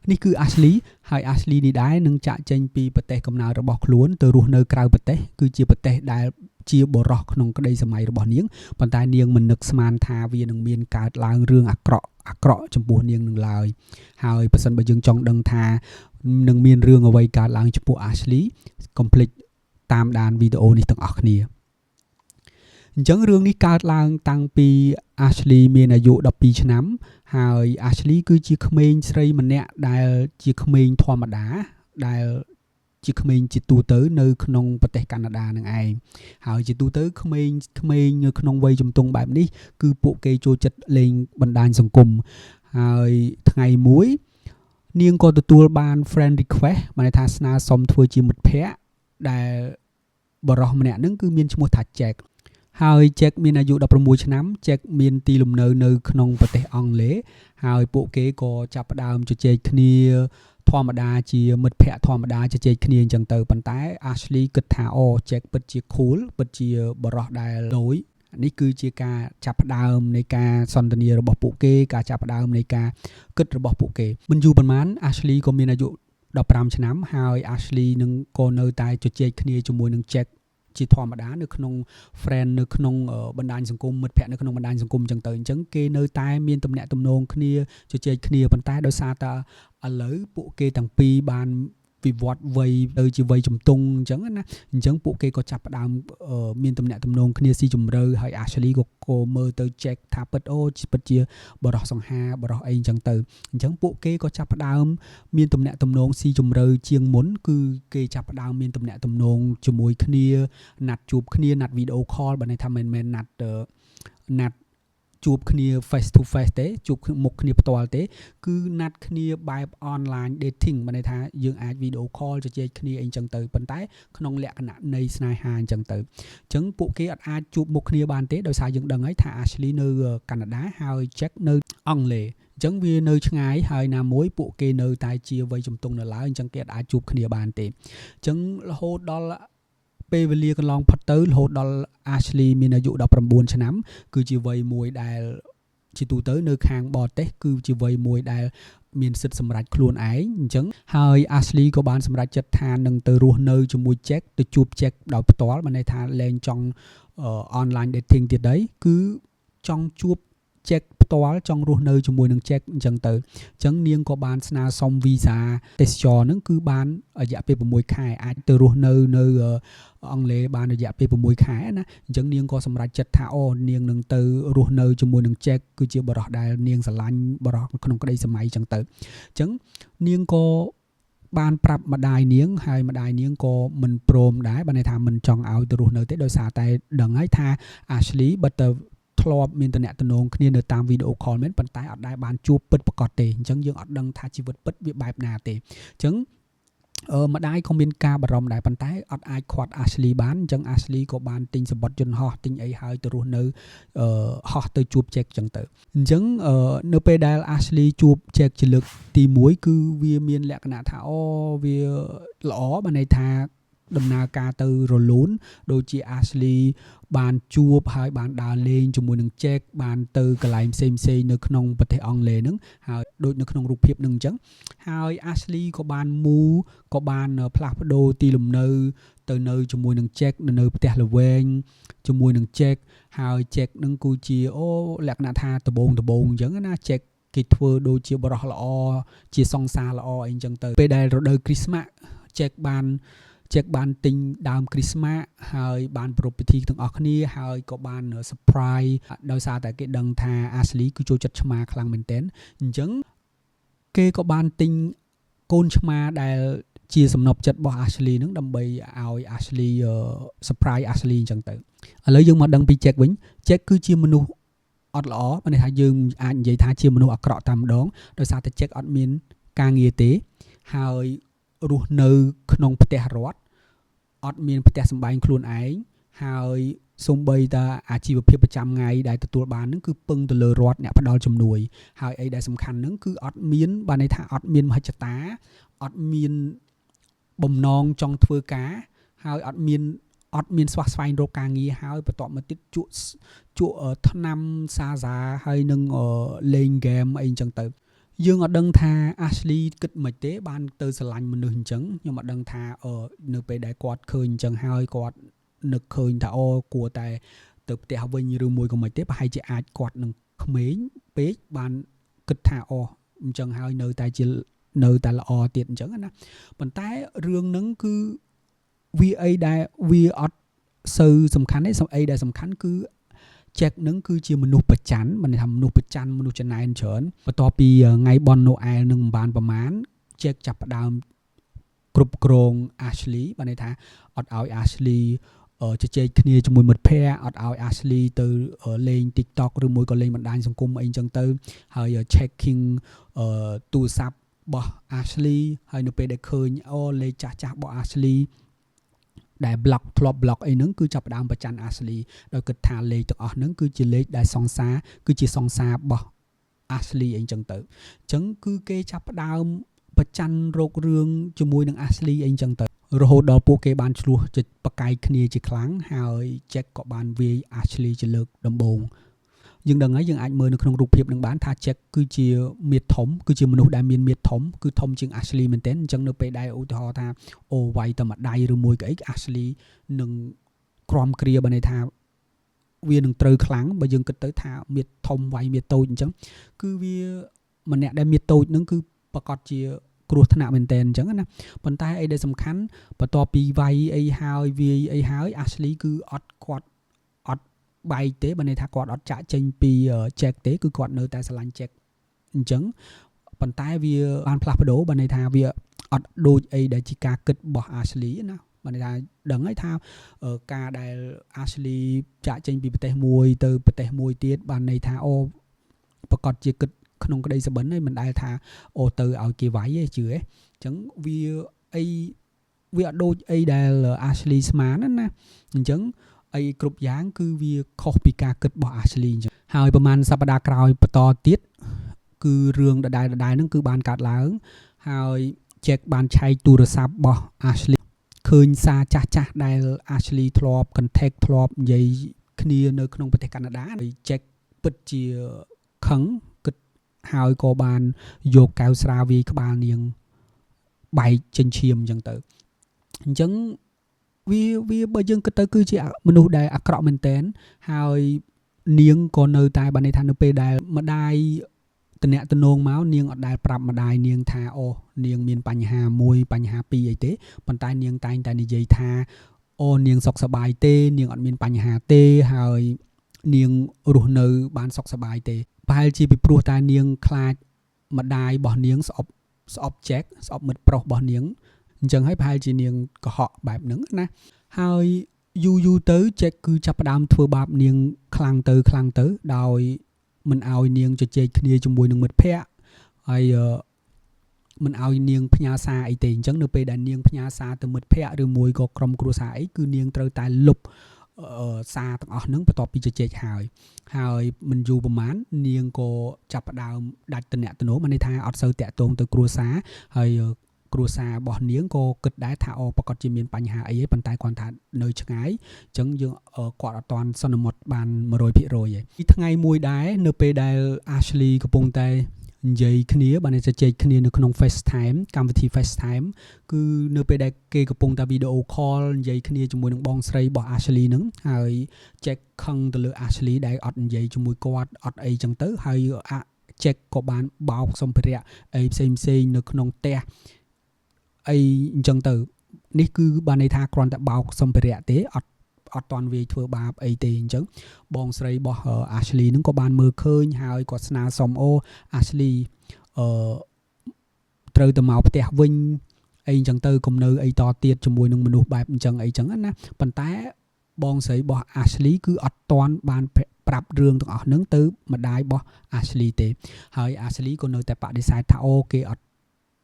នេះគឺ Ashley ហើយ Ashley នេះដែរនឹងចាក់ចេញពីប្រទេសកំណើតរបស់ខ្លួនទៅរស់នៅក្រៅប្រទេសគឺជាប្រទេសដែលជាបរោះក្នុងក្តីសម័យរបស់នាងប៉ុន្តែនាងមិននឹកស្មានថាវានឹងមានកើតឡើងរឿងអាក្រក់អាក្រក់ចំពោះនាងនឹងឡើយហើយបើសិនបើយើងចង់ដឹងថានឹងមានរឿងអ្វីកើតឡើងចំពោះ Ashley កុំភ្លេចតាមដានវីដេអូនេះទាំងអស់គ្នាអញ្ចឹងរឿងនេះកើតឡើងតាំងពី Ashley មានអាយុ12ឆ្នាំហើយ Ashley គឺជាក្មេងស្រីម្នាក់ដែលជាក្មេងធម្មតាដែលជាក្មេងជាទូទៅនៅក្នុងប្រទេសកាណាដានឹងឯងហើយជាទូទៅក្មេងក្មេងនៅក្នុងវ័យជំទង់បែបនេះគឺពួកគេចូលចិត្តលេងបណ្ដាញសង្គមហើយថ្ងៃមួយនាងក៏ទទួលបាន friend request បានន័យថាស្នើសុំធ្វើជាមិត្តភ័ក្តិដែលបរិសម្នាក់ហ្នឹងគឺមានឈ្មោះថា Jack ហើយ Jack មានអាយុ16ឆ្នាំ Jack មានទីលំនៅនៅក្នុងប្រទេសអង់គ្លេសហើយពួកគេក៏ចាប់ផ្ដើមជជែកគ្នាធម្មតាជាមិត្តភ័ក្តិធម្មតាជជែកគ្នាអញ្ចឹងទៅប៉ុន្តែ Ashley គិតថាអូ Jack ពិតជា cool ពិតជាបរិសដែលលយនេះគឺជាការចាប់ផ្ដើមនៃការសន្ទនារបស់ពួកគេការចាប់ផ្ដើមនៃការគិតរបស់ពួកគេមិនយូរប៉ុន្មាន Ashley ក៏មានអាយុ15ឆ្នាំហើយ Ashley នឹងក៏នៅតែជជែកគ្នាជាមួយនឹង Jack ជាធម្មតានៅក្នុង friend នៅក្នុងបណ្ដាញសង្គមមិត្តភ័ក្តិនៅក្នុងបណ្ដាញសង្គមអញ្ចឹងទៅអញ្ចឹងគេនៅតែមានទំនាក់ទំនងគ្នាជជែកគ្នាប៉ុន្តែដោយសារតែឥឡូវពួកគេទាំងពីរបានវិវត្តវ័យទៅជាវ័យជំទង់អញ្ចឹងណាអញ្ចឹងពួកគេក៏ចាប់ផ្ដើមមានទំនាក់ទំនងគ្នាស៊ីជម្រៅហើយ Ashley ក៏ក៏មើលទៅ check ថាពិតអូពិតជាបរិសសង្ហាបរិសអីអញ្ចឹងទៅអញ្ចឹងពួកគេក៏ចាប់ផ្ដើមមានទំនាក់ទំនងស៊ីជម្រៅជាងមុនគឺគេចាប់ផ្ដើមមានទំនាក់ទំនងជាមួយគ្នាណាត់ជួបគ្នាណាត់វីដេអូ call បើន័យថាមិនមែនណាត់ណាត់ជួបគ្នា face to face ទេជួបមុខគ្នាផ្ទាល់ទេគឺណាត់គ្នាបែប online dating មានន័យថាយើងអាច video call ជជែកគ្នាអីចឹងទៅប៉ុន្តែក្នុងលក្ខណៈនៃស្នេហាអញ្ចឹងទៅអញ្ចឹងពួកគេអត់អាចជួបមុខគ្នាបានទេដោយសារយើងដឹងហើយថា Ashley នៅកាណាដាហើយ Jack នៅអង់គ្លេសអញ្ចឹងវានៅឆ្ងាយហើយណាមួយពួកគេនៅតែជាវ័យជំទង់នៅឡើយអញ្ចឹងគេអាចជួបគ្នាបានទេអញ្ចឹងរហូតដល់ពេលវេលាកន្លងផុតទៅរហូតដល់ Ashley មានអាយុ19ឆ្នាំគឺជាវ័យមួយដែលជាទូទៅនៅខាងបរទេសគឺជាវ័យមួយដែលមានសិទ្ធិសម្រេចខ្លួនឯងអញ្ចឹងហើយ Ashley ក៏បានសម្រេចចិត្តថានឹងទៅរស់នៅជាមួយ Jack ទៅជួប Jack ដោយផ្ទាល់បានន័យថាលែងចង់ online dating ទៀតដែរគឺចង់ជួប Jack ផ្ទាល់ចង់រស់នៅជាមួយនឹង Jack អញ្ចឹងទៅអញ្ចឹងនាងក៏បានស្នើសុំវីសាទេសចរហ្នឹងគឺបានរយៈពេល6ខែអាចទៅរស់នៅនៅអង់គ្លេសបានរយៈពេល6ខែណាអញ្ចឹងនាងក៏សម្រេចចិត្តថាអូនាងនឹងទៅរស់នៅជាមួយនឹង Jack គឺជាបរិសដែលនាងស្រឡាញ់បរិសក្នុងក្តីសម័យអញ្ចឹងទៅអញ្ចឹងនាងក៏បានប្រាប់ម្ដាយនាងហើយម្ដាយនាងក៏មិនព្រមដែរបានន័យថាមិនចង់ឲ្យទៅរស់នៅទេដោយសារតែដឹងហើយថា Ashley បើទៅធ្លាប់មានតំណតំណងគ្នានៅតាមវីដេអូ call មែនប៉ុន្តែអត់ដែលបានជួបពិតប្រាកដទេអញ្ចឹងយើងអត់ដឹងថាជីវិតពិតវាបែបណាទេអញ្ចឹងអឺម្ដាយក៏មានការបារម្ភដែរប៉ុន្តែអត់អាចខាត់ Ashley បានអញ្ចឹង Ashley ក៏បានទិញសំបុត្រយន្តហោះទិញអីហើយទៅរស់នៅអឺហោះទៅជួប Jack អញ្ចឹងទៅអញ្ចឹងនៅពេលដែល Ashley ជួប Jack ជាលើកទី1គឺវាមានលក្ខណៈថាអូវាល្អបានន័យថាដំណើរការទៅរលូនដូចជា Ashley បានជួបហើយបានដើរលេងជាមួយនឹង Jack បានទៅកន្លែងផ្សេងផ្សេងនៅក្នុងប្រទេសអង់គ្លេសហ្នឹងហើយដូចនៅក្នុងរូបភាពហ្នឹងអញ្ចឹងហើយ Ashley ក៏បាន move ក៏បានផ្លាស់ប្ដូរទីលំនៅទៅនៅជាមួយនឹង Jack នៅផ្ទះល្វែងជាមួយនឹង Jack ហើយ Jack នឹងគឺជាអូលក្ខណៈថាដបងដបងអញ្ចឹងណា Jack គេធ្វើដូចជាបរោះល្អជាសង្សារល្អអីអញ្ចឹងទៅពេលដែលរដូវគ្រីស្មាស់ Jack បានទិញដើមគ្រីស្មាស់ហើយបានប្រារព្ធពិធីទាំងអស់គ្នាហើយក៏បាន surprise ដោយសារតែគេដឹងថា Ashley គឺចូលចិត្តឆ្មាខ្លាំងមែនទែនអញ្ចឹងគេក៏បានទិញកូនឆ្មាដែលជាសំណប់ចិត្តរបស់ Ashley នឹងដើម្បីឲ្យ Ashley surprise Ashley អញ្ចឹងទៅឥឡូវយើងមកដឹងពី Jack វិញ Jack គឺជាមនុស្សអត់ល្អបានន័យថាយើងអាចនិយាយថាជាមនុស្សអាក្រក់តែម្ដងដោយសារតែ Jack អត់មានការងារទេហើយរស់នៅក្នុងផ្ទះរដ្ឋអត់មានផ្ទះសម្បែងខ្លួនឯងហើយសូម្បីតែអាជីវភាពប្រចាំថ្ងៃដែលទទួលបាននឹងគឺពឹងទៅលើរដ្ឋអ្នកផ្ដល់ជំនួយហើយអីដែលសំខាន់នឹងគឺអត់មានបានន័យថាអត់មានមហិច្ឆតាអត់មានបំណងចង់ធ្វើការហើយអត់មានស្វះស្វែងរកការងារហើយបន្ទាប់មកទៀតជក់ជក់ថ្នាំសាសាហើយនឹងលេងហ្គេមអីចឹងទៅ។ យើងអត់ដឹងថា Ashley គិតមិនទេបានទៅស្រឡាញ់មនុស្សអញ្ចឹងខ្ញុំអត់ដឹងថានៅពេលដែលគាត់ឃើញអញ្ចឹងហើយគាត់នឹកឃើញថាអូគួរតែទៅផ្ទះវិញឬមួយក៏មិនទេប្រហែលជាអាចគាត់នឹងក្មេងពេកបានគិតថាអូអញ្ចឹងហើយនៅតែជានៅតែល្អទៀតអញ្ចឹងណាប៉ុន្តែរឿងហ្នឹងគឺវាអីដែលវាអត់សូវសំខាន់ទេសំអីដែលសំខាន់គឺ Jack នឹងគឺជាមនុស្សប្រច័នមិនថាមនុស្សប្រច័នមនុស្សចំណែនច្រើនបន្ទាប់ពីថ្ងៃបន់ណូអែលនឹងមិនបានប្រមាណ Jack ចាប់ផ្ដើមគ្រប់គ្រង Ashley បានន័យថាអត់ឲ្យ Ashley ជជែកគ្នាជាមួយមិត្តភ័ក្តិអត់ឲ្យ Ashley ទៅលេង TikTok ឬមួយក៏លេងបណ្ដាញសង្គមអីចឹងទៅហើយ checking ទូរស័ព្ទរបស់ Ashley ហើយនៅពេលដែលឃើញអូលេខចាស់ចាស់របស់ Ashley ដែល block ធ្លាប់ block អីហ្នឹងគឺចាប់ផ្ដើមប្រច័ន Ashley ដោយគិតថាលេខទាំងអស់ហ្នឹងគឺជាលេខដែលសង្សារគឺជាសង្សាររបស់ Ashley អីចឹងទៅអញ្ចឹងគឺគេចាប់ផ្ដើមប្រច័នរោគរឿងជាមួយនឹង Ashley អីចឹងទៅរហូតដល់ពួកគេបានឆ្លោះចិត្តប្រកែកគ្នាជាខ្លាំងហើយ Jack ក៏បានវាយ Ashley ជាលើកដំបូងយើងដឹងហើយយើងអាចមើលនៅក្នុងរូបភាពនឹងបានថា Jack គឺជាមាឌធំគឺជាមនុស្សដែលមានមាឌធំគឺធំជាង Ashley មែនទែនអញ្ចឹងនៅពេលដែលឧទាហរណ៍ថាអូវាយតែមួយដៃឬមួយក៏អី Ashley នឹងក្រំគ្រាបើន័យថាវានឹងត្រូវខ្លាំងបើយើងគិតទៅថាមាឌធំវាយមាឌតូចអញ្ចឹងគឺវាម្នាក់ដែលមាឌតូចនឹងគឺប្រកាសជាគ្រោះថ្នាក់មែនតើអញ្ចឹងណាប៉ុន្តែអីដែលសំខាន់បន្ទាប់ពីវាយអីហើយវាយអីហើយ Ashley គឺអត់គាត់អត់បែកទេបើន័យថាគាត់អត់ចាក់ចេញពី Jack ទេគឺគាត់នៅតែស្រឡាញ់ Jack អញ្ចឹងប៉ុន្តែវាបានផ្លាស់ប្ដូរបើន័យថាវាអត់ដូចអីដែលជាការគិតរបស់ Ashley ណាបើន័យថាដឹងហើយថាការដែល Ashley ចាក់ចេញពីប្រទេសមួយទៅប្រទេសមួយទៀតបានន័យថាអូប្រកាសជាគិតក្នុងក្តីសុបិនហើយមិនដែលថាអូទៅឲ្យគេវាយទេជឿទេអញ្ចឹងវាអីវាអត់ដូចអីដែល Ashley ស្មានណាអញ្ចឹងអីគ្រប់យ៉ាងគឺវាខុសពីការគិតរបស់ Ashley អញ្ចឹងហើយប្រហែលសប្តាហ៍ក្រោយបន្តទៀតគឺរឿងដដែលដដែលហ្នឹងគឺបានកើតឡើងហើយ Jack បានឆែកទូរស័ព្ទរបស់ Ashley ឃើញសារចាស់ចាស់ដែល Ashley ធ្លាប់ contact ធ្លាប់និយាយគ្នានៅក្នុងប្រទេសកាណាដាហើយ Jack ពិតជាខឹងគិតហើយក៏បានយកកែវស្រាវាយក្បាលនាងបែកចេញឈាមអញ្ចឹងទៅអញ្ចឹងវាវាបើយើងគិតទៅគឺជាមនុស្សដែលអាក្រក់មែនតែនហើយនាងក៏នៅតែបានន័យថានៅពេលដែលម្ដាយតំណាក់តំណងមកនាងអត់ដែលប្រាប់ម្ដាយនាងថាអូនាងមានបញ្ហាមួយបញ្ហាពីរអីទេប៉ុន្តែនាងតែងតែនិយាយថាអូនាងសុខសប្បាយទេនាងអត់មានបញ្ហាទេហើយនាងរស់នៅបានសុខសប្បាយទេប្រហែលជាពីព្រោះតែនាងខ្លាចម្ដាយរបស់នាងស្អប់ស្អប់ Jack ស្អប់មិត្តប្រុសរបស់នាងអញ្ចឹងហើយប្រហែលជានាងកុហកបែបហ្នឹងណាហើយយូរយូរទៅ Jack គឺចាប់ផ្ដើមធ្វើបាបនាងខ្លាំងទៅខ្លាំងទៅដោយមិនឲ្យនាងជជែកគ្នាជាមួយនឹងមិត្តភ័ក្តិហើយមិនឲ្យនាងផ្ញើសារអីទេអញ្ចឹងនៅពេលដែលនាងផ្ញើសារទៅមិត្តភ័ក្តិឬមួយក៏ក្រុមគ្រួសារអីគឺនាងត្រូវតែលុបសារទាំងអស់ហ្នឹងបន្ទាប់ពីជជែកហើយហើយមិនយូរប្រហែលនាងក៏ចាប់ផ្ដើមដាច់តំណតំណមានន័យថាអត់សូវតាក់ទងទៅគ្រួសារហើយគ្រួសាររបស់នាងក៏គិតដែរថាអូប្រកាសជាមានបញ្ហាអីឯងប៉ុន្តែគាត់ថានៅឆ្ងាយអញ្ចឹងយើងគាត់អត់ទាន់សន្មត់បាន100%ឯងថ្ងៃមួយដែរនៅពេលដែល Ashley កំពុងតែនិយាយគ្នាបានជជែកគ្នានៅក្នុង FaceTime កម្មវិធី FaceTime គឺនៅពេលដែលគេកំពុងតែ video call និយាយគ្នាជាមួយនឹងបងស្រីរបស់ Ashley ហ្នឹងហើយ Jack ខឹងទៅលើ Ashley ដែលអត់និយាយជាមួយគាត់អត់អីចឹងទៅហើយ Jack ក៏បានបោកសម្ភារៈអីផ្សេងផ្សេងនៅក្នុងផ្ទះអីអញ្ចឹងទៅនេះគឺបានន័យថាគ្រាន់តែបោកសម្ភារៈទេអត់អត់តន់វាយធ្វើបាបអីទេអញ្ចឹងបងស្រីរបស់ Ashley នឹងក៏បានមើលឃើញហើយគាត់ស្នើសុំអូ Ashley អឺត្រូវទៅមកផ្ទះវិញអីអញ្ចឹងទៅកុំនៅអីតទៀតជាមួយនឹងមនុស្សបែបអញ្ចឹងអីចឹងណាប៉ុន្តែបងស្រីរបស់ Ashley គឺអត់ទាន់បានប្រាប់រឿងទាំងអស់ហ្នឹងទៅម្ដាយរបស់ Ashley ទេហើយ Ashley ក៏នៅតែបដិសេធថាអូគេអត់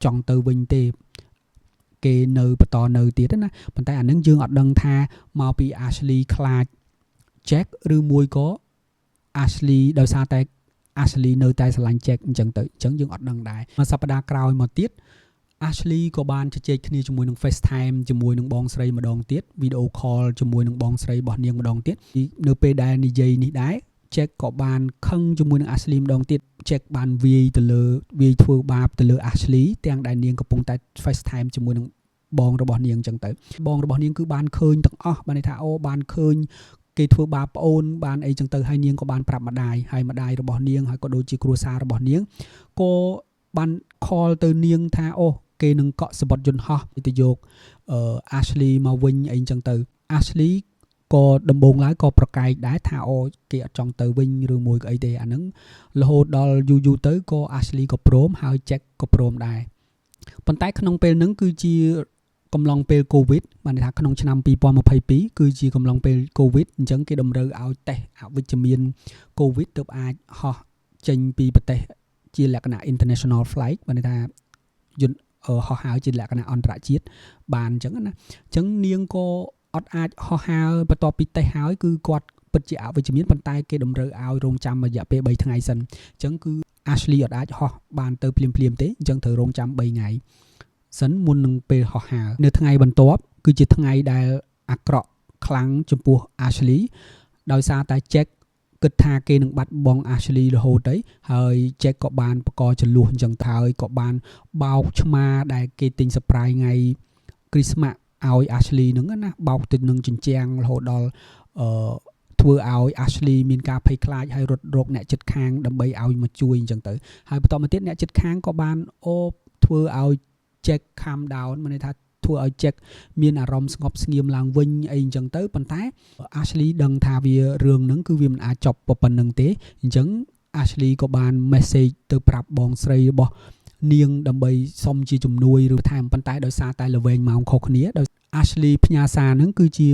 ចង់ទៅវិញទេគេនៅបន្តនៅទៀតណាប៉ុន្តែអានឹងយើងអត់ដឹងថាមកពី Ashley ខ្លាច Jack ឬមួយក៏ Ashley ដោយសារតែ Ashley នៅតែស្រឡាញ់ Jack អញ្ចឹងទៅអញ្ចឹងយើងអត់ដឹងដែរមួយសប្តាហ៍ក្រោយមកទៀត Ashley ក៏បានជជែកគ្នាជាមួយនឹង FaceTime ជាមួយនឹងបងស្រីម្ដងទៀត video call ជាមួយនឹងបងស្រីរបស់នាងម្ដងទៀតនៅពេលដែលនិយាយនេះដែរ Jack ក៏បានខឹងជាមួយនឹង Ashley ម្ដងទៀត Jack បានវាយទៅលើវាយធ្វើបាបទៅលើ Ashley ទាំងដែលនាងកំពុងតែ FaceTime ជាមួយនឹងបងរបស់នាងអញ្ចឹងទៅបងរបស់នាងគឺបានឃើញទាំងអស់បានន័យថាអូបានឃើញគេធ្វើបាបប្អូនបានអីចឹងទៅហើយនាងក៏បានប្រាប់ម្ដាយហើយម្ដាយរបស់នាងហើយក៏ដូចជាគ្រួសាររបស់នាងក៏បាន call ទៅនាងថាអូគេនឹងកក់សំបុត្រយន្តហោះទៅយកអឺ Ashley មកវិញអីចឹងទៅ Ashley ក៏ដំបូងឡើយក៏ប្រកែកដែរថាអូគេអត់ចង់ទៅវិញឬមួយក៏អីទេអាហ្នឹងរហូតដល់យូរយូរទៅក៏ Ashley ក៏ព្រមហើយ Jack ក៏ព្រមដែរប៉ុន្តែក្នុងពេលហ្នឹងគឺជាកំឡុងពេល COVID បានន័យថាក្នុងឆ្នាំ2022គឺជាកំឡុងពេល COVID អញ្ចឹងគេតម្រូវឲ្យតេស្តអវិជ្ជមាន COVID ទើបអាចហោះចេញពីប្រទេសជាលក្ខណៈ international flight បានន័យថាយន្តហោះហើរជាលក្ខណៈអន្តរជាតិបានអញ្ចឹងណាអញ្ចឹងនាងក៏អត់អាចហោះហើរបន្ទាប់ពីតេស្តហើយគឺគាត់ពិតជាអវិជ្ជមានប៉ុន្តែគេតម្រូវឲ្យរងចាំរយៈពេល3ថ្ងៃសិនអញ្ចឹងគឺ Ashley អត់អាចហោះបានទៅភ្លាមភ្លាមទេអញ្ចឹងត្រូវរងចាំ3ថ្ងៃសិនមុននឹងពេលហោះហើរនៅថ្ងៃបន្ទាប់គឺជាថ្ងៃដែលអាក្រក់ខ្លាំងចំពោះ Ashley ដោយសារតែ Jack គិតថាគេនឹងបាត់បង់ Ashley រហូតទៅហើយ Jack ក៏បានបកចលួសអញ្ចឹងទៅហើយក៏បានបោកឆ្មាដែលគេទិញ surprise ថ្ងៃ Christmas ឲ្យ Ashley ហ្នឹងណាបោកទៅនឹងជញ្ជាំងរហូតដល់អឺធ្វើឲ្យ Ashley មានការភ័យខ្លាចហើយរត់រកអ្នកជិតខាងដើម្បីឲ្យមកជួយអញ្ចឹងទៅហើយបន្តមកទៀតអ្នកជិតខាងក៏បានអូធ្វើឲ្យ Jack calm down មានន័យថាធ្វើឲ្យ Jack មានអារម្មណ៍ស្ងប់ស្ងៀមឡើងវិញអីអញ្ចឹងទៅប៉ុន្តែ Ashley ដឹងថាវារឿងហ្នឹងគឺវាមិនអាចចប់ប៉ុណ្្នឹងទេអញ្ចឹង Ashley ក៏បាន message ទៅប្រាប់បងស្រីរបស់នាងដើម្បីសុំជាជំនួយឬថែមប៉ុន្តែដោយសារតែល្វែងម៉ោងខុសគ្នាដោយ Ashley ផ្ញើសារហ្នឹងគឺជា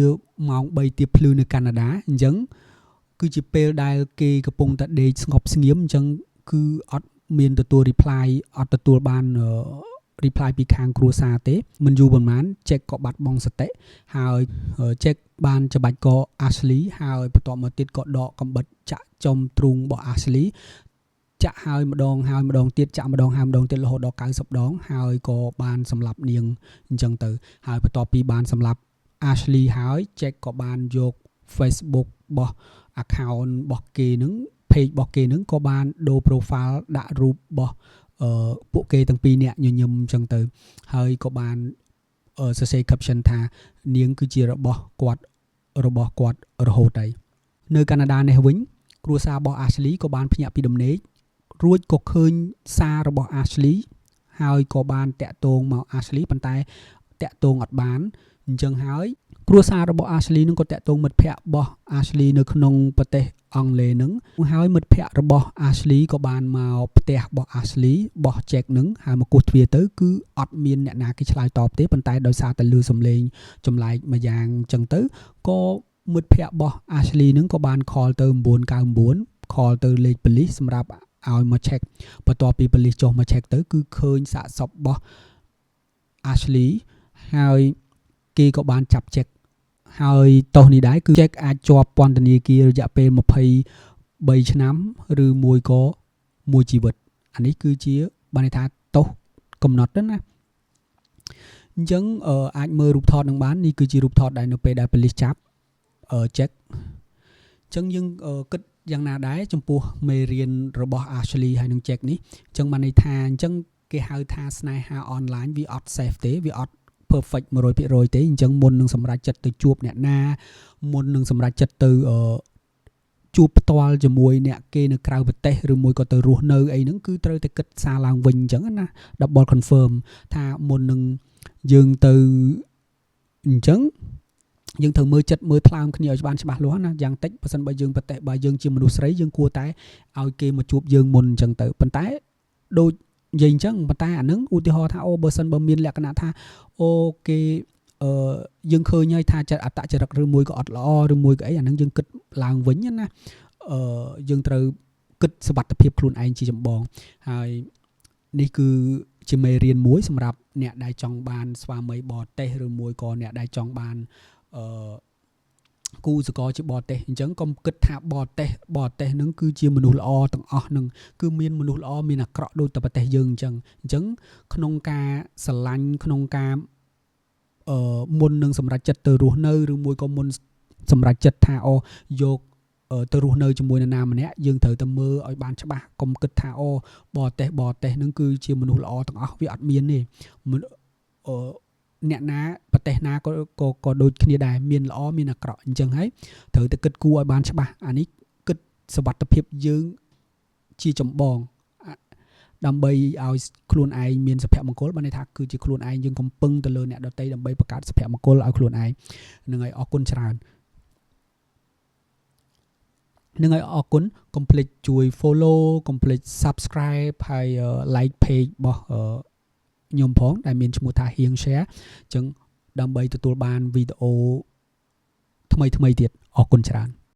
ម៉ោង3ទៀបភ្លឺនៅកាណាដាអញ្ចឹងគឺជាពេលដែលគេកំពុងតែដេកស្ងប់ស្ងៀមអញ្ចឹងគឺអត់មានទទួល reply អត់ទទួលបាន reply ពីខាងគ្រួសារទេមិនយូរប៉ុន្មាន Jack ក៏បាត់បង់សតិហើយ Jack បានច្បាច់ក Ashley ហើយបន្ទាប់មកទៀតក៏ដកកំបិតចាក់ចំទ្រូងរបស់ Ashley ចាក់ហើយម្ដងហើយម្ដងទៀតចាក់ម្ដងហើយម្ដងទៀតរហូតដល់90ដងហើយក៏បានសម្លាប់នាងអញ្ចឹងទៅហើយបន្ទាប់ពីបានសម្លាប់ Ashley ហើយ Jack ក៏បានយក Facebook របស់ account របស់គេនឹង page របស់គេនឹងក៏បានដូរ profile ដាក់រូបរបស់អឺពួកគេទាំងពីរនាក់ញញឹមអញ្ចឹងទៅហើយក៏បានសរសេរ caption ថានាងគឺជារបស់គាត់របស់គាត់រហូតហើយនៅកាណាដានេះវិញគ្រួសាររបស់ Ashley ក៏បានភ្ញាក់ពីដំណេករួចក៏ឃើញសាររបស់ Ashley ហើយក៏បានតាក់ទងមក Ashley ប៉ុន្តែតាក់ទងអត់បានអញ្ចឹងហើយគ្រួសាររបស់ Ashley នឹងក៏តាក់ទងមិត្តភ័ក្តិរបស់ Ashley នៅក្នុងប្រទេសអង់គ្លេសនឹងហើយមិត្តភ័ក្តិរបស់ Ashley ក៏បានមកផ្ទះរបស់ Ashley របស់ Jack នឹងហើយមកគោះទ្វារទៅគឺអត់មានអ្នកណាគេឆ្លើយតបទេប៉ុន្តែដោយសារតែឮសំឡេងចម្លែកម្យ៉ាងអញ្ចឹងទៅក៏មិត្តភ័ក្តិរបស់ Ashley នឹងក៏បាន call ទៅ999 call ទៅលេខប៉ូលីសសម្រាប់ឲ្យមក check បន្ទាប់ពីប៉ូលីសចុះមក check ទៅគឺឃើញសាកសពរបស់ Ashley ហើយគេក៏បានចាប់ Jack ហើយទោសនេះដែរគឺ Jack អាចជាប់ពន្ធនាគាររយៈពេល23ឆ្នាំឬមួយក៏មួយជីវិតអានេះគឺជាបានន័យថាទោសកំណត់ទៅណាអញ្ចឹងអាចមើលរូបថតនឹងបាននេះគឺជារូបថតដែលនៅពេលដែលប៉ូលីសចាប់ Jack អញ្ចឹងយើងគិតយ៉ាងណាដែរចំពោះមេរៀនរបស់ Ashley ហើយនិង Jack នេះអញ្ចឹងបានន័យថាអញ្ចឹងគេហៅថាស្នេហាអនឡាញវាអត់ safe ទេវាអត់ perfect 100%ទេអញ្ចឹងមុននឹងសម្រេចចិត្តទៅជួបអ្នកណាមុននឹងសម្រេចចិត្តទៅជួបផ្ទាល់ជាមួយអ្នកគេនៅក្រៅប្រទេសឬមួយក៏ទៅរស់នៅអីហ្នឹងគឺត្រូវតែគិតសារឡើងវិញអញ្ចឹងណា double confirm ថាមុននឹងយើងទៅអញ្ចឹងយើងត្រូវមើលចិត្តមើលថ្លើមគ្នាឲ្យបានច្បាស់លាស់ណាយ៉ាងតិចបើសិនបើយើងប្រទេសបើយើងជាមនុស្សស្រីយើងគួរតែឲ្យគេមកជួបយើងមុនអញ្ចឹងទៅប៉ុន្តែដូចនិយាយអញ្ចឹងប៉ុន្តែអានឹងឧទាហរណ៍ថាអូបើសិនបើមានលក្ខណៈថាអូគេអឺយើងឃើញហើយថាចិត្តអត្តចរិតឬមួយក៏អត់ល្អឬមួយក៏អីអានឹងយើងគិតឡើងវិញណាអឺយើងត្រូវគិតសុវត្ថិភាពខ្លួនឯងជាចម្បងហើយនេះគឺជាមេរៀនមួយសម្រាប់អ្នកដែលចង់បានស្វាមីបរទេសឬមួយក៏អ្នកដែលចង់បានអឺគូសកលជាបរទេសអញ្ចឹងកុំគិតថាបរទេសបរទេសនឹងគឺជាមនុស្សល្អទាំងអស់នឹងគឺមានមនុស្សល្អមានអាក្រក់ដូចតែប្រទេសយើងអញ្ចឹងអញ្ចឹងក្នុងការស្រឡាញ់ក្នុងការអឺមុននឹងសម្រេចចិត្តទៅរស់នៅឬមួយក៏មុនសម្រេចចិត្តថាអូយក ទៅរស់នៅជាមួយនរណាម្នាក់យើងត្រូវតែមើលឲ្យបានច្បាស់កុំគិតថាអូបរទេសបរទេសហ្នឹងគឺជាមនុស្សល្អទាំងអស់វាអត់មានទេអឺអ្នកណាប្រទេសណាក៏ក៏ក៏ដូចគ្នាដែរមានល្អមានអាក្រក់អញ្ចឹងហើយត្រូវតែគិតគូរឲ្យបានច្បាស់អានេះគិតសុវត្ថិភាពយើងជាចម្បងដើម្បីឲ្យខ្លួនឯងមានសុភមង្គលបានន័យថាគឺជាខ្លួនឯងយើងកំពឹងទៅលើអ្នកដទៃដើម្បីបង្កើតសុភមង្គលឲ្យខ្លួនឯងនឹងហើយអរគុណច្រើននឹងឲ្យអរគុណកុំភ្លេចជួយ follow កុំភ្លេច subscribe ហើយ like page របស់ខ្ញុំផងដែលមានឈ្មោះថាហៀង share អញ្ចឹងដើម្បីទទួលបានវីដេអូថ្មីថ្មីទៀតអរគុណច្រើន។